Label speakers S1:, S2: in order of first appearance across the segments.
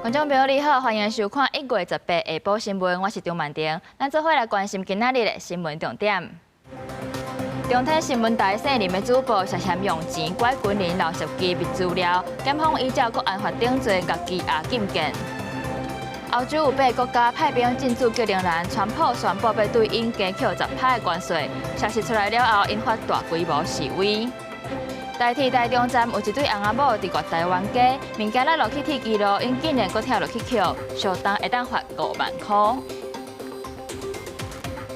S1: 觀眾朋友你好，歡迎收看1月18下晡新聞，我是張曼婷。咱做伙來關心今仔日的新聞重點。中天新聞台姓林的主播涉嫌用錢拐軍人鬧涉機密資料，檢方依照國安法定罪，共羈押禁見。歐洲有八個國家派兵進駐格陵蘭，川普宣布欲對𪜶加扣10%的關稅，消息出來了後，引發大規模示威。台鐵台中站有一對翁仔某佇越台灣街，物件落落去鐵支路，𪜶竟然閣跳落去抾，相當會當罰5萬箍。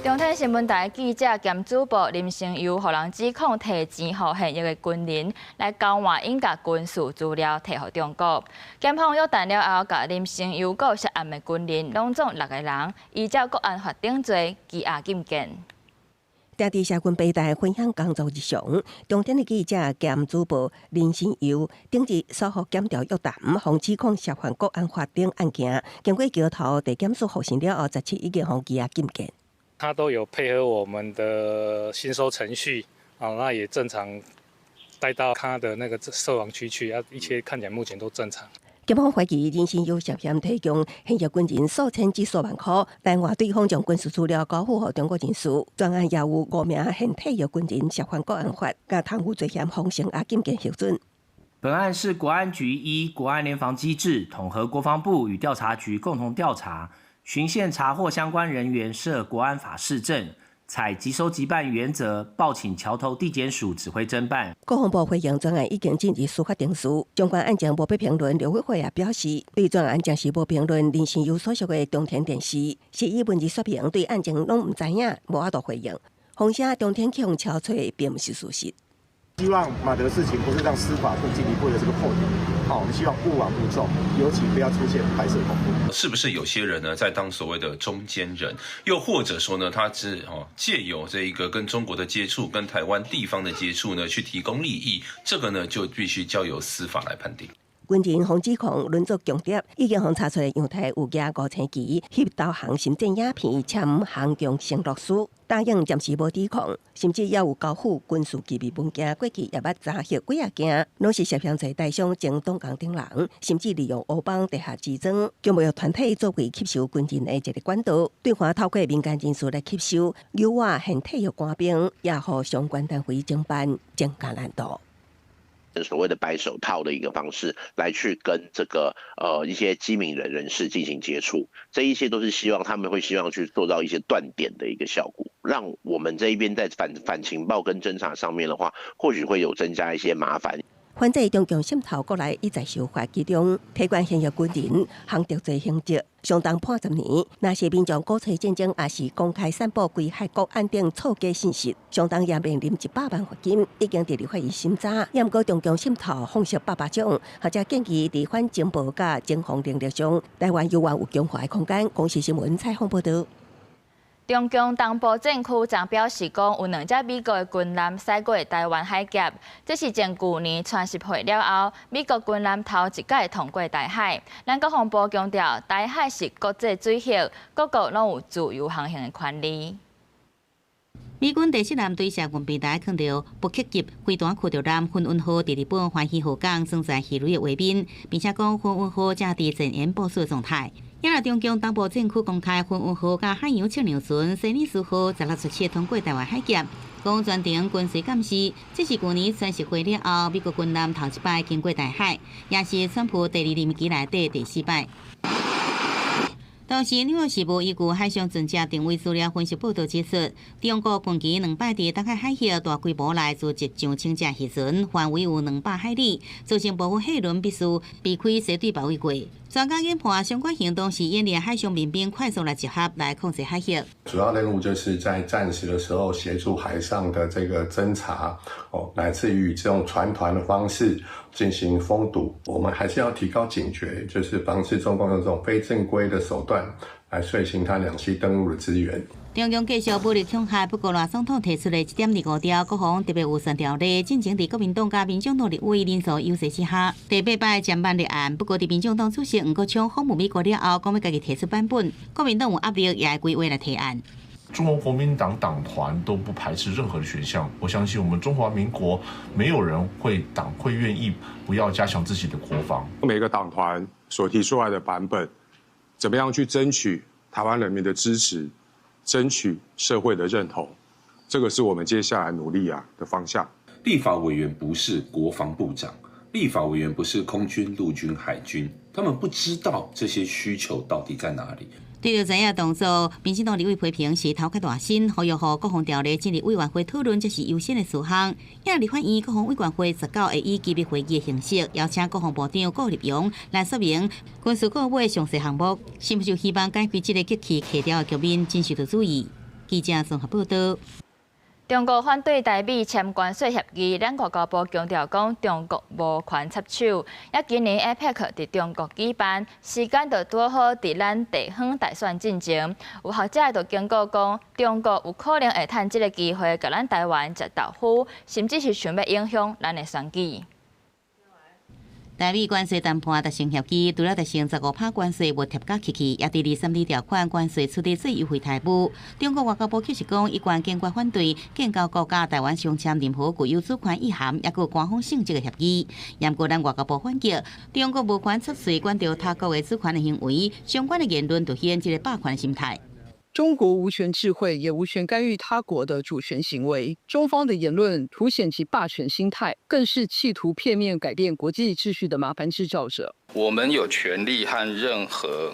S1: 中天新聞台記者兼主播林成佑，予人指控提錢予現役的軍人來交換𪜶共軍事資料提予中國。檢方約談了後，共林成佑閣涉案的軍人攏總六個人，依照國安法定罪羈押禁見。
S2: 佇佇社群平台分享工作日常，中天的記者兼主播林成佑頂日所予檢調約談，予指控涉犯國安法等案件，經過橋頭地檢署複審了後，17已經予羈押禁見。
S3: 他都有配合我們的偵搜程序，啊，那也正常帶到他的那個設防區去，啊，一切看起來目前都正常。
S2: 檢方懷疑林成佑涉嫌提供現役軍人數千至數萬箍，來換對方將軍事資料交付予中國人士。全案也有五名現退役軍人涉犯國安法，佮貪污罪嫌予聲押禁見核准。
S4: 本案是國安局依國安聯防機制，統合國防部與調查局共同調查。循線查獲相關人員涉國安法事證，採即收即辦原則，報請橋頭地檢署指揮偵辦。
S2: 國防部回應，專案已經進入司法程序，相關案件無欲評論。陸委會也表示，對專案暫時無評論。林成佑所屬的中天電視是以文字說明，對案情攏毋知影，無法度回應。風聲中天去予敲揣，並毋是事實。
S5: 希望馬德事情不是讓司法部進一步的這個破點，好，我們希望勿往勿縱，尤其不要出現白色恐怖。
S6: 是不是有些人呢在當所謂的中間人，又或者說呢，他是哦借由這一個跟中國的接觸，跟台灣地方的接觸呢，去提供利益，這個呢就必須交由司法來判定。
S2: 軍人予指控輪作共諜，已經予查出來陽台有舉五千旗翕導航心戰影片，簽航中承諾書，答應暫時無指控，甚至也有交付軍事機密文件，過去也捌查核幾仔件，攏是涉嫌做台商前董工等人，甚至利用烏幫地下錢莊，強募團體作為吸收軍人的一個管道，對方透過民間人士來吸收，誘惑現退役官兵，也予相關單位偵辦增加難度。
S7: 所謂的白手套的一個方式來去跟這個一些機敏人士進行接觸，這一些都是希望他們會希望去做到一些斷點的一個效果，讓我們這一邊在反情報跟偵查上面的話，或許會有增加一些麻煩。
S2: 反制中共滲透國內一再受罰，其中提懸現役軍人項定罪刑責，相當判10年。若是民眾鼓吹戰爭，抑是公開散布危害國安等錯假信息，相當也面臨100萬罰金。已經佇立法院審查，毋過中共滲透放射百百種，學者建議佇反情報佮偵防能力上，台灣猶原有強化的空間。公視新聞採訪報導。
S1: 中共東部戰區昨表示講，有兩隻美國的軍艦駛過台灣海峽，這是自舊年川習會了後，美國軍艦頭一擺通過台海。咱國防部強調，台海是國際水域，各國攏有自由航行的權利。
S8: 美軍第七艦隊社群平台看著波克級飛彈驅逐艦奮運號佇日本環魚號港裝載魚雷的畫面，並且講奮運號正佇前沿部署狀態。也若中共東部戰區公開奮運號佮海洋測量船西尼斯號16日17通過台灣海峽，講全程跟隨監視。這是舊年川習會了後，美國軍艦頭一擺經過台海，也是川普第二任期內底第四擺。同時，《紐約時報》依據海上船隻定位資料分析報導指出，中國近期兩擺佇東海海域大規模來組織上千隻漁船，範圍有200海里，造成部分貨輪必須避開西對別位過。專家研判，相關行動是演練海上民兵快速來集合來控制海域。
S9: 主要任務就是在戰時的時候協助海上的這個偵查，哦，乃至於這種船團的方式進行封堵。我們還是要提高警覺，就是防止中共用這種非正規的手段來遂行他兩棲登陸的資源。
S8: 中共繼續武力恐嚇，不過賴總統提出的一點二五條國防特別預算條例，進前佇國民黨佮民進黨立委人數優勢之下，第八擺減辦立案。不過，佇民進黨主席黃國昌訪問美國了後，講欲家己提出版本，國民黨有壓力，也會規劃來提案。
S10: 中國國民黨黨團都不排斥任何的選項，我相信我們中華民國沒有人會黨會願意不要加強自己的國防。
S9: 每個黨團所提出來的版本，怎麼樣去爭取台灣人民的支持，爭取社會的認同，這個是我們接下來努力的方向。
S6: 立法委員不是國防部長，立法委員不是空軍、陸軍、海軍，他們不知道這些需求到底在哪裡。
S8: 對著這樣動作，民進黨立委批評是頭殼大身，呼籲予國防條例進入委員會討論，這是優先的事項。也立法院國防委員會19會以機密會議的形式，邀請國防部長顧立雄來說明軍事購買詳細項目，是毋是希望解決這个激氣協調的局面，真受到注意。記者綜合報道。
S1: 中國反對台美簽關稅協議，咱外交部強調講，中國無權插手。也今年 APEC 佇中國舉辦，時間就拄好佇咱地方大選進前。有學者就警告講，中國有可能會趁這个機會，共咱台灣食豆腐，甚至是想欲影響咱的選舉。
S8: 台美關稅談判達成協議，除了達成15%關稅無貼價起去，也佇23D條款關稅處理最優惠待遇。中國外交部卻是講，一貫堅決反對建交國佮台灣相簽任何具有主權意涵，抑閣官方性質的協議。毋過咱外交部反擊，中國無權插喙管著他國的主權的行為，相關的言論凸顯這个霸權心態。
S11: 中國無權置喙，也無權干預他國的主權行為。中方的言論凸顯其霸權心態，更是企圖片面改變國際秩序的麻煩製造者。
S12: 我們有權利和任何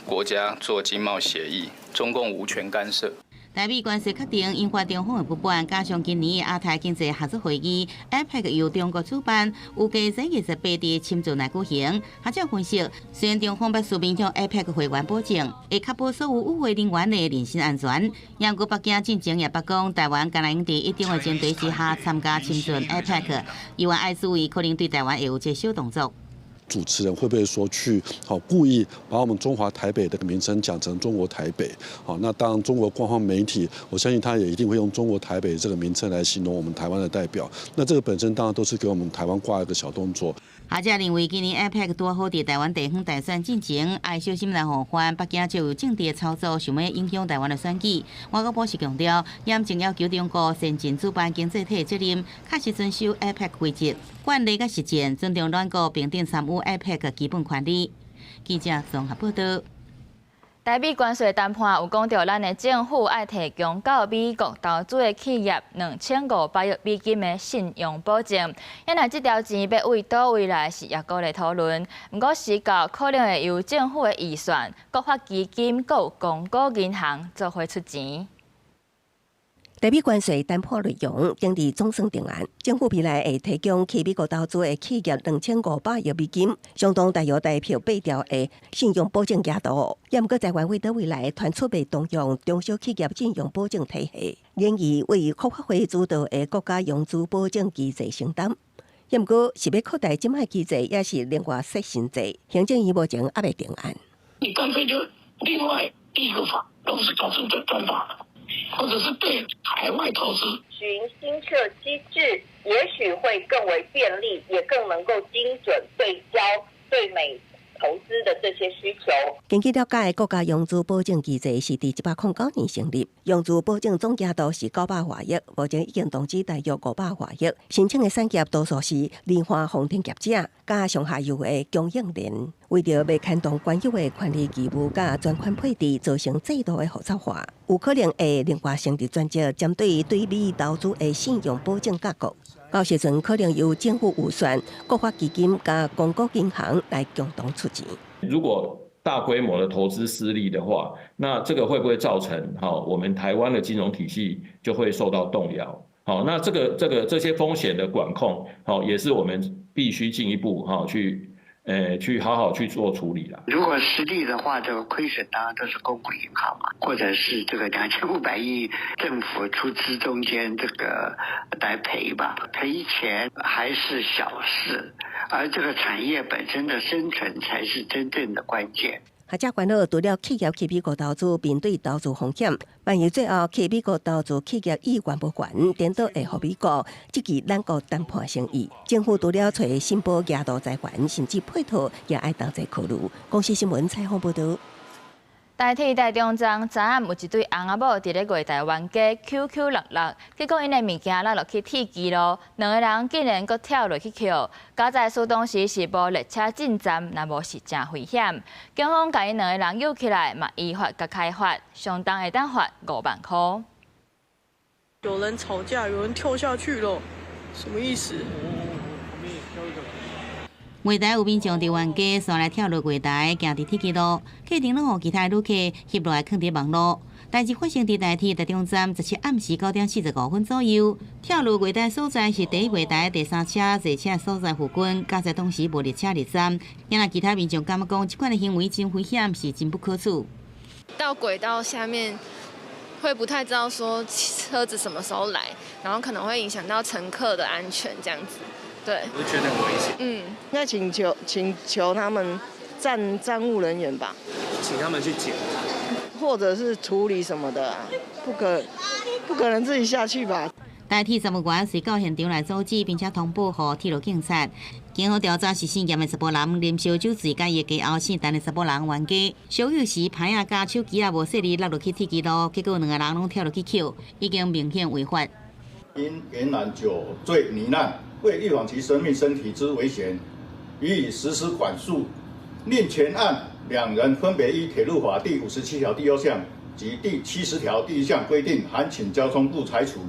S12: 國家做經貿協議，中共無權干涉。
S8: 台美關稅確定引發中方的不滿，加上今年的亞太經濟合作會議（APEC）由中國主辦，預計在28佇深圳來舉行。學者分析，雖然中方欲書面向 APEC 會員保證，會確保所有與會人員的人身安全，毋過北京進前也捌講，台灣敢若會佇一定的前提之下參加深圳 APEC，猶原愛注意可能對台灣會有這小動作。
S13: 主持人會不會說去好故意把我們中華台北的名稱講成中國台北？好，那當中國官方媒體，我相信他也一定會用中國台北這個名稱來形容我們台灣的代表。那這個本身當然都是給我們台灣掛一個小動作。
S8: 學者認為，今年 APEC 拄好佇台灣地方大選進前，愛小心來防範北京藉由政治的操作，想欲影響台灣的選舉。外交部是強調，嚴正要求中國善盡主辦經濟體責任，確實遵守 APEC 規則、慣例佮實踐，尊重兩國平等參與 APEC 基本權利。記者綜合報道。
S1: 台美關稅談判有講著，咱的政府愛提供到美國投資的企業2500億美金的信用保證。因為這條錢欲為佗位來是猶閣咧討論，毋過時到可能會由政府的預算、國發基金、閣有公股銀行做伙出錢。
S2: 台美關稅談判內容經佇總算定案，政府未來會提供去美國投資的企業2500億美金，相當大約台票8兆的信用保證額度。也毋過台灣為佗位來傳出欲動用中小企業信用保證體系，仍然為國發會主導的國家融資保證機制承擔。也毋過是欲擴大這擺機制，抑是另外設新制？行政院目前猶未定案。
S14: 你乾脆就另外立個法，都是搞成專法。或者是對海外投資，
S15: 循新設機制，也許會更為便利，也更能夠精準對焦對美投資的這些需求。
S2: 根據了解，國家融資保證機制是佇109年成立，融資保證總額度是900外億，目前已經動資大約500外億。申請的產業多數是連環風電業者，佮上下游的供應鏈，為著袂牽動原有的權利義務佮專款配置，造成制度的複雜化，有可能會另外成立專責針對對美投資的信用保證架構。到時陣可能由政府預算、國發基金佮公股銀行來共同出錢。
S16: 如果大規模的投資失利的話，那這個會不會造成我們台灣的金融體系就會受到動搖？好，那這些風險的管控，也是我們必須進一步去好好去做處理啦。
S17: 如果失利的話，這個虧損當然都是公股銀行嘛，或者是這個2500億政府出資中間這個來賠吧，賠錢還是小事，而這個產業本身的生存才是真正的關鍵。
S2: 學者煩惱，除了企業去美國投資面對投資風險，萬一最後去美國投資企業意願無懸，顛倒會予美國質疑咱國談判誠意。政府除了揣信保額度財源，甚至配套也愛同齊考慮。公視新聞採訪報道。
S1: 台鐵台中站昨暗有一對翁仔某佇咧月台冤家搝搝搦搦，結果𪜶的物件落落去鐵支路，兩个人竟然閣跳落去抾。佳哉事當時是無列車進站，若無是誠危險。警方共𪜶兩个人揪起來，嘛依法共開罰，上重會當罰5萬箍。
S18: 有人吵架，有人跳下去了，什麼意思？
S8: 月台有民眾佇冤家，紲來跳落月台，行佇鐵支路，過程攏予其他旅客翕落來囥佇網路。代誌發生佇台鐵台中站17暗時9點45分左右，跳落月台所在是第一月台第三車坐車所在附近，佳哉當時無列車入站。也若其他民眾感覺講，這款的行為真危險，是真不可取。
S19: 到軌道下面會不太知道說車子什麼時候來，然後可能會影響到乘客的安全，這樣子。對，
S20: 我覺得很危險。
S19: 嗯，
S21: 那請求他們站務人員吧，
S20: 請他們去撿，
S21: 或者是處理什麼的啊，不可能自己下去吧。
S8: 台鐵站務員隨到現場來阻止，並且通報予鐵路警察。警方調查是姓嚴的查埔人啉燒酒醉，佮伊的家後姓陳的查埔人冤家。相有時牌仔佮手機仔無細膩落落去鐵支路，結果兩个人攏跳落去抾，已經明顯違法。
S22: 因俨然酒醉罹難，為預防其生命身體之危險，予以實施管束。另全案兩人分別依鐵路法第57條第二項及第70條第一項規定，函請交通部裁處。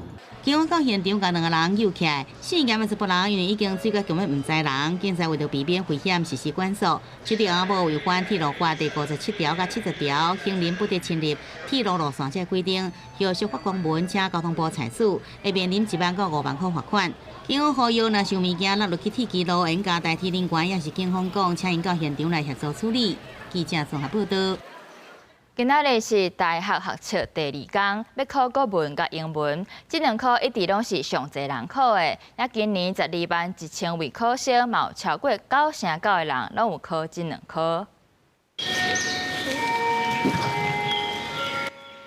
S8: 警方到現場共兩个人揪起來，姓嚴的查埔人因為已經醉到根本毋知人，警察為著避免危險實施管束。這對翁仔某違反鐵路法第57條佮70條，行人不得侵入鐵路路線這規定，後續發公文請交通部裁處，會面臨1萬到5萬箍罰款。警方呼籲，若是有物件落落去鐵支路，會共台鐵人員抑是警方講，請𪜶到現場來協助處理。記者綜合報道。
S1: 今仔日是大學學測第二天，欲考國文佮英文，這兩科一直攏是上濟人考的。也今年12萬1千位考生，嘛有超過9成9的人攏有考這兩科。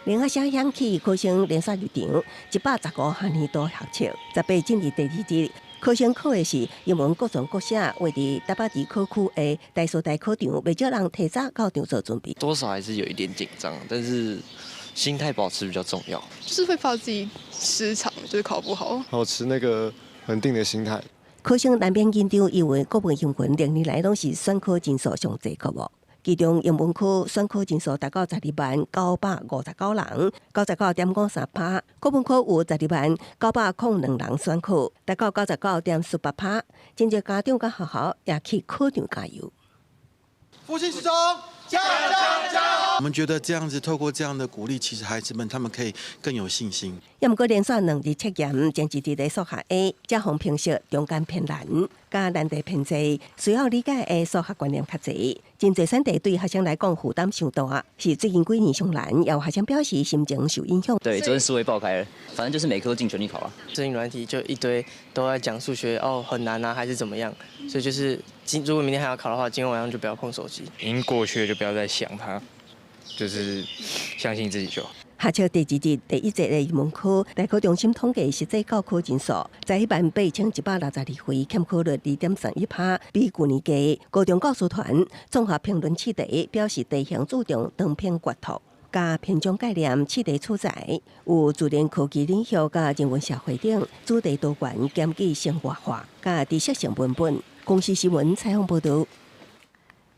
S2: 鈴仔聲響起，考生連續入場，115學年度學測，18進入第二日。考生考的是英文國傳國寫，位佇台北市考區的台師大考場，袂少人提早到場做準備。
S23: 多少還是有一點緊張，但是心態保持比較重要。
S24: 就是會怕自己失常，就是考不好。
S25: 保持那個穩定的心態。
S2: 考生難免緊張，因為國文、英文歷年來攏是選考人數上濟科目。其中英文科選考人數達到12萬959人，99.53%；國文科有12萬902人選考，達到99.48%。真濟家長佮學校也去考場加油。
S26: 復興十中，加油加油！我們覺得這樣子透過這樣的鼓勵，其實孩子們他們可以更有信心。
S2: 也毋過連續兩日測驗，前一日的數學 A，才予評析中間偏難，佮難題偏濟，需要理解的數學觀念較濟。真濟選題對學生來講負擔傷大，是最近幾年上難。也有學生表示心情受影響。
S27: 對，昨天思維爆開了，反正就是每科都盡全力考啊。
S28: 最近軟體就一堆都在講數學哦，很難啊，還是怎麼樣？所以就是今如果明天還要考的話，今天晚上就不要碰手機。
S29: 已經過去了就不要再想它，就是相信自己就好。
S2: 學測第二日第一節的英文科，大考中心統計實際報考人數11萬8162位，欠考率2.31%，比舊年低。高中教師團綜合評論試題，表示題型注重長篇閱讀，佮篇章概念、試題取材，有自然科技領域佮人文社會等主題多元，兼具生活化佮知識性文本。公視新聞採訪報導。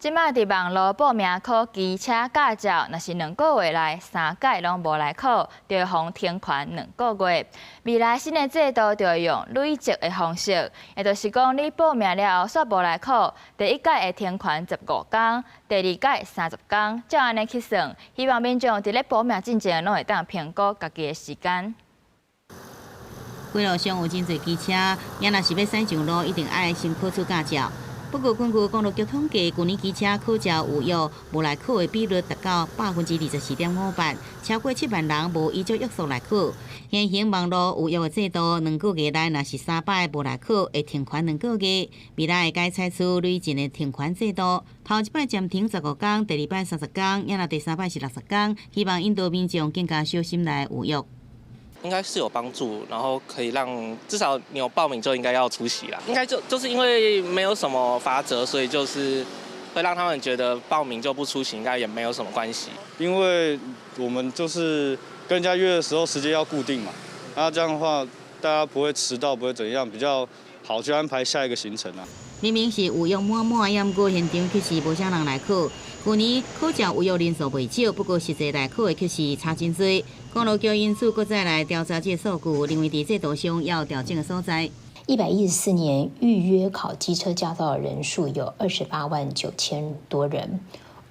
S1: 這擺佇網路報名考機車駕照，若是兩個月內三擺攏無來考，就會予停權兩個月。未來新的制度就會用累積的方式，也就是講，你報名了後煞無來考，第一擺會停權15天，第二擺30天，照按呢去算。希望民眾佇咧報名進前，攏會當評估家己的時間。
S8: 規路上有真濟機車，也若是欲駛上路，一定愛先考取駕照。不過，根據公路局統計，舊年機車考照預約無來考的比率達到24.58%，超過7萬人無依照約束來考。現行網路預約的制度，兩個月內若是三擺無來考，會停權兩個月。未來會改採取累進的停權制度，頭一擺暫停15天，第二擺30天，也若第三擺是60天，希望引導民眾更加小心來預約。
S30: 應該是有幫助，然後可以讓至少你有報名就應該要出席啦。應該就是因為沒有什麼罰則，所以就是會讓他們覺得報名就不出勤，應該也沒有什麼關係。
S3: 因為我們就是跟人家約的時候時間要固定嘛，那這樣的話大家不會遲到，不會怎樣，比較好去安排下一個行程啊。
S8: 明明是預約滿滿，也毋過現場卻是無啥人來考。舊年考照預約人數袂少，不過實際來考的卻是差真濟。公路局因此閣再來調查這個數據，認為佇制度上要調整的所在。
S4: 114年預約考機車駕照的人數有28萬9千多人，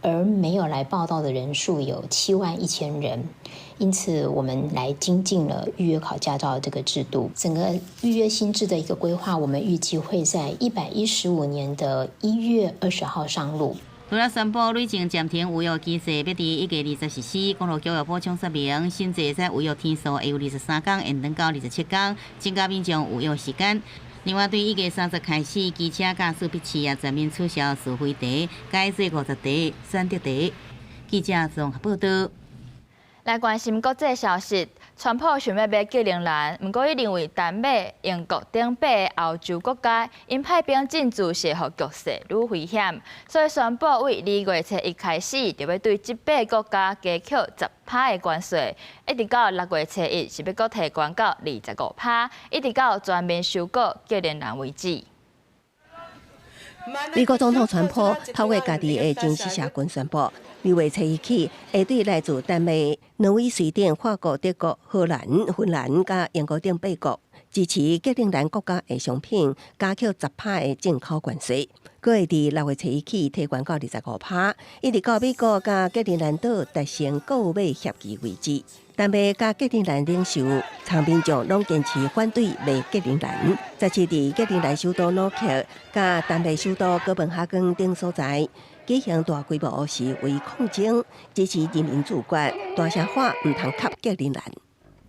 S4: 而沒有來報到的人數有7萬1千人。因此，我們來精進了預約考駕照的這個制度。整個預約新制的一個規劃，我們預計會在115年的1月20號上路。
S8: 除了宣布累前暫停預約機制，欲佇1月20實施。公路局又補充說明，新制會使預約天數會由23天延長到27天，增加民眾預約時間。另外，對1月30開始，機車駕駛筆試也全面取消是非題，改做50題選擇題。記者綜合報道。
S1: 來關心國際消息，川普想欲買格陵蘭，毋過伊認為丹麥、英國等八个歐洲國家𪜶派兵進駐是予局勢愈危險，所以宣布對2月初1開始，就欲對這八个國家加扣10趴的關稅，一直到6月初1是欲閣提懸到25趴，一直到全面收購格陵蘭為止。
S2: 美國總統川普透過家己的軍事社群宣布，2月初1起，會對來自丹麥、挪威、瑞典、法國、德國、荷蘭、芬蘭佮英國等八國支持格陵蘭國家的商品加扣十趴的進口關稅，閣會佇6月初1起提懸到25趴，一直到美國佮格陵蘭島達成購買協議為止。丹麥佮格陵蘭領袖參民眾攏堅持反對賣格陵蘭，17佇格陵蘭首都努克佮丹麥首都哥本哈根等所在舉行大規模示威抗爭，支持人民自決，大聲喊毋通磕格陵蘭。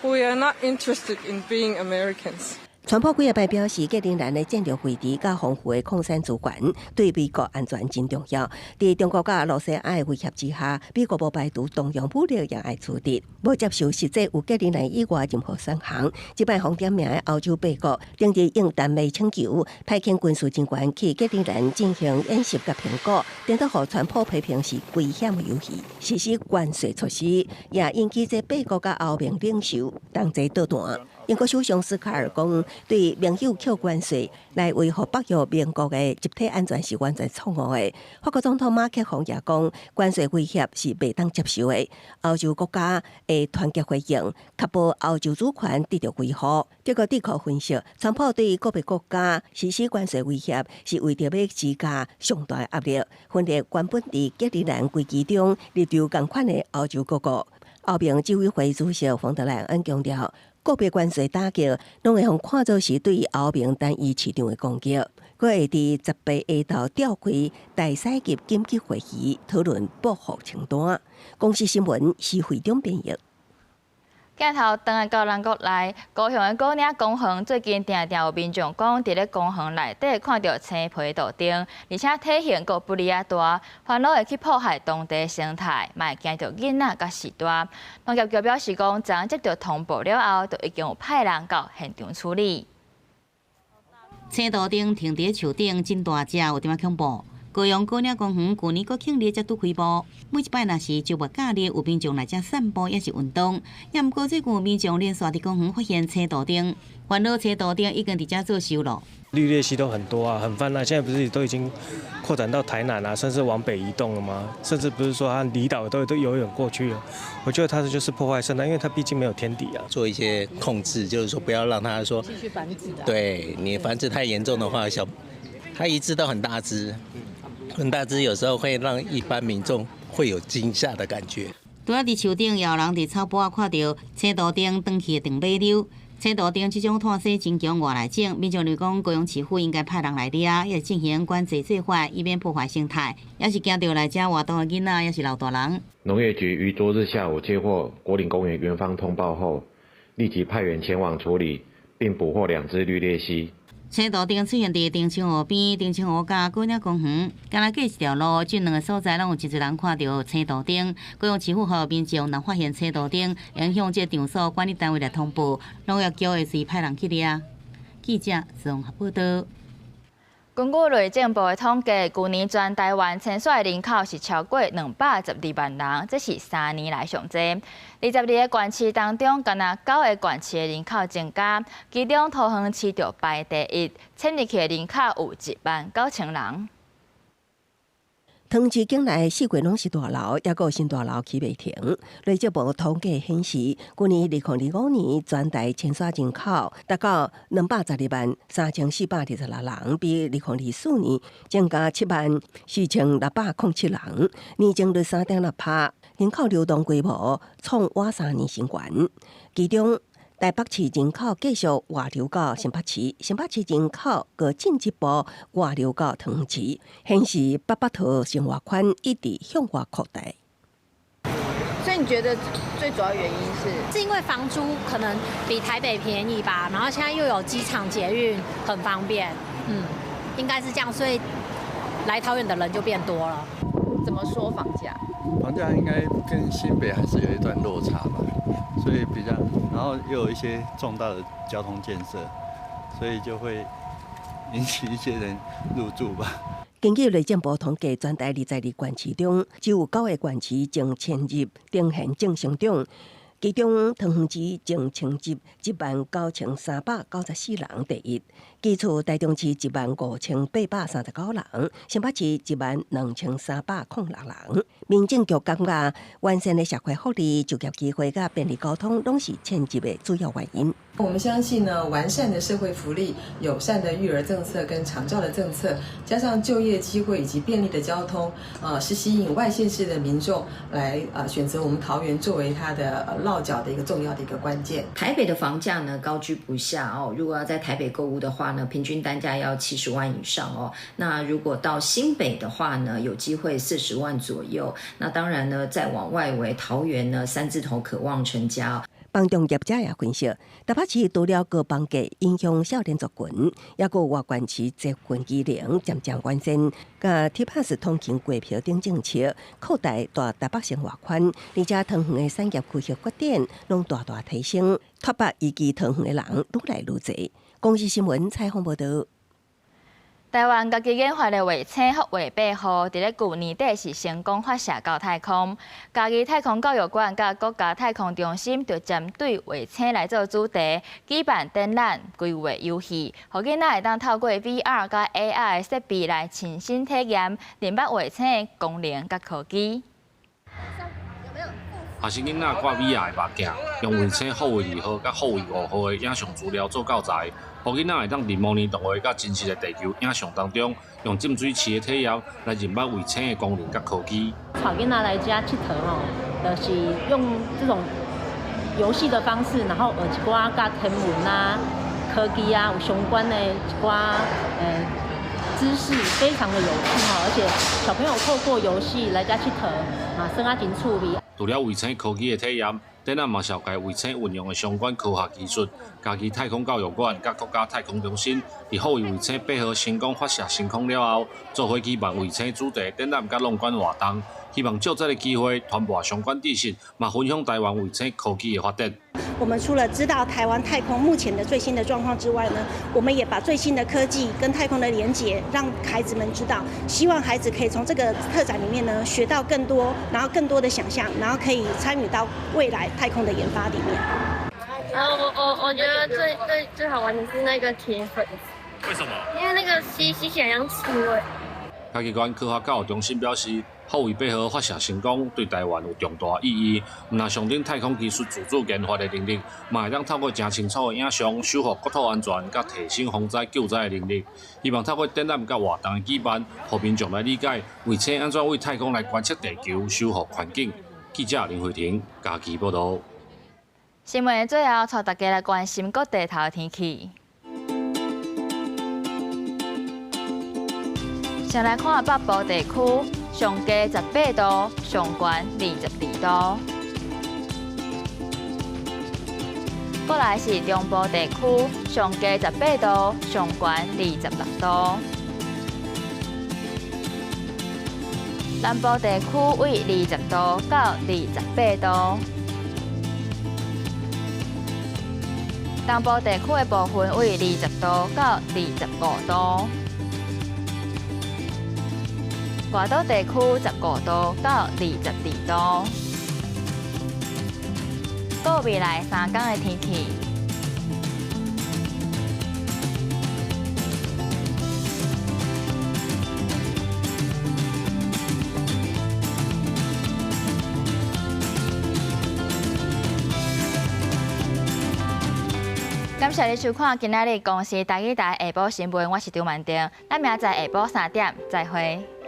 S5: We are not interested in being Americans.
S2: 川普幾仔擺表示，格陵蘭的戰略位置佮豐富的礦產資源對美國安全真重要。佇中國佮羅西亞的威脅之下，美國無排除動用武力也愛處置，無接受實際有格陵蘭以外任何選項。這擺予點名的歐洲八國，頂日應丹麥請求，派遣軍事人員去格陵蘭進行演習佮評估，顛倒予川普批評是危險的遊戲，實施關稅措施，也引起這八國佮歐盟領袖同齊倒彈。英國首相斯卡爾講，對盟友扣關稅來維護北約盟國的集體安全是完全錯誤的。法國總統馬克宏也講，關稅威脅是袂當接受的。歐洲國家會團結回應，確保歐洲主權得著維護。德國智庫分析，川普對個別國家實施關稅威脅，是為著欲施加上大壓力，分裂原本佇格陵蘭危機中立場仝款的歐洲各國。歐盟執委會主席馮德萊恩強調，個別關稅打擊，攏會予看做是對歐盟單一市場的攻擊。閣會佇18下晝召開大使級緊急會議，討論報復清單。公視新聞施惠中編譯。
S1: 鏡頭轉來到咱國內，高雄的果嶺公園最近定定有民眾講，佇咧公園內底看著青皮杜丁，而且體型閣不離仔大，煩惱會去破壞當地生態，嘛會驚著囡仔佮序大。農業局表示講，昨接著通報了後，就已經有派人到現場處理。
S8: 青杜丁停佇樹頂，真大隻，有點仔恐怖。高雄果嶺公園舊年國慶日才拄開幕，每一擺若是週末假日有民眾來遮散步，抑是運動。也毋過最近有民眾連續佇公園發現青杜丁，煩惱青杜丁已經佇遮做岫囉。
S6: 綠鬣蜥都很多啊，很泛濫。現在不是都已經擴展到台南啊，甚至往北移動了嗎？甚至不是說它離島都游泳過去了。我覺得它就是破壞生態，因為它畢竟沒有天敵啊。
S7: 做一些控制，就是說不要讓它說
S9: 繼續繁殖。
S7: 對你繁殖太嚴重的話，小它一隻都很大隻。很大隻，有時候會讓一般民眾會有驚嚇的感覺。
S8: 除了佇樹頂，也有人佇草埔仔看著青杜丁斷去的長尾溜。青杜丁這種拖性真強外來種，民眾認為講高雄市府應該派人來掠，抑是進行管制做法，以免破壞生態，抑是驚著來遮活動的囡仔，抑是老大人。
S10: 農業局於昨日下午接獲果嶺公園園方通報後，立即派員前往處理，並捕獲兩隻綠鬣蜥。
S8: 青杜丁出現佇澄清湖邊，澄清湖佮果嶺公園，敢若隔一條路，這兩个所在攏有真濟人看著青杜丁。高雄市府呼籲民眾若發現青杜丁，會向這場所管理單位來通報，農業局會隨派人去掠。記者綜合報道。
S1: 根據內政部的統計，舊年全台灣遷徙人口是超過212萬人，這是3年來上濟。22個縣市當中，干焦九個縣市的人口增加，其中桃園市就排第一，遷入去的人口有1萬9千人。
S2: 桃園市境內四月攏是大樓，抑閣有新大樓起袂停。內政部統計顯示，舊年2025年全台遷徙人口達到2,123,426人，比2024年增加74,607人，年增率3.6%，人口流動規模創倚3年新高。其中，台北市人口繼續外流到新北市，新北市人口閣進一步外流到桃園市，顯示北北桃生活圈一直向外擴大。
S9: 所以你覺得最主要原因是？
S11: 是因為房租可能比台北便宜吧，然後現在又有機場捷運，很方便，應該是這樣，所以來桃園的人就變多了。
S9: 怎麼說房價？
S12: 房價應該跟新北還是有一段落差吧，所以比較，然後又有一些重大的交通建設，所以就會引起一些人入住吧。
S2: 根據內政部統計，全台22個縣市中，只有九個縣市淨遷入呈現正成長，其中桃園市淨遷入19,394人第一，其次台中市15,839人，新北市12,306人。民政局感覺完善的社會福利、就業機會佮便利交通，攏是遷入的主要原因。
S13: 我們相信呢，完善的社會福利、友善的育兒政策跟長照的政策，加上就業機會以及便利的交通，是吸引外縣市的民眾來選擇我們桃園作為它的落腳的一個重要的一個關鍵。
S14: 台北的房價呢高居不下哦，如果要在台北購屋的話呢，平均單價要70萬以上哦。那如果到新北的話呢，有機會40萬左右。那當然呢，再往外圍桃園呢，三字頭可望成交。
S2: 房仲業者也分析，台北市除了高房價影響少年族群，抑閣外縣市捷運機能漸漸完善，佮 T Pass 通勤機票等政策擴大大台北生活圈，而且桃園的產業區域發展攏大大提升，脫北移居桃園的人愈來愈濟。公視新聞採訪報導。
S1: 台灣家己研發的衛星福衛八號，佇咧舊年底是成功發射到太空。嘉義太空教育館佮國家太空中心就針對衛星來做主題，舉辦展覽、規劃遊戲，予囡仔會當透過 VR 佮 AR 的設備來親身體驗，認捌衛星的功能佮科技。
S15: 學生囡仔掛 VR 的目鏡，用衛星福衛二號佮福衛五號的影像資料做教材，予囡仔會當佇模擬動畫佮真實的地球影像當中，用浸水式的體驗來認捌衛星的功能佮科技。
S16: 帶囡仔來遮𨑨迌吼，就是用這種遊戲的方式，然後學一寡佮天文啊、科技啊有相關的一寡知識，非常的有趣吼，而且小朋友透過遊戲來遮𨑨迌，嘛耍啊真趣味。
S15: 除了衛星科技的體驗，展覽嘛紹介衛星運用的相關科學技術。嘉義太空教育館佮國家太空中心，佇福衛衛星八號成功發射升空了後，做伙舉辦衛星主題展覽佮弄館活動，希望藉這个機會傳播相關知識，嘛分享台灣衛星科技的發展。
S17: 我們除了知道台灣太空目前的最新的狀況之外呢，我們也把最新的科技跟太空的連結，讓孩子們知道。希望孩子可以從這個特展裡面呢學到更多，然後更多的想象，然後可以參與到未來太空的研發裡面。
S18: 我覺得最最最好玩的是那個鐵粉。
S15: 為什麼？
S18: 因為那個吸吸起來像刺蝟。
S15: 嘉義縣科學教育中心表示，福衛八號發射成功，對台灣有重大意義。毋但象徵太空技術自主研發的能力，嘛會當透過誠清楚的影像，守護國土安全，佮提升防災救災的能力。希望透過展覽佮活動的舉辦，予民眾來理解衛星按怎對太空來觀測地球、守護環境。記者林慧婷嘉義報導。
S1: 新聞的最後，帶大家來關心各地頭的天氣。先來看北部地區，上低18度，上懸22度。過來是中部地區，上低18度，上懸26度。南部地區為20度到28度。東部地區的部分為20度到25度。外島地區15度到22度。閣未來3工的天氣。感謝你收看今仔日公視台語台下晡新聞，我是張曼婷，咱明仔載下晡3點再會。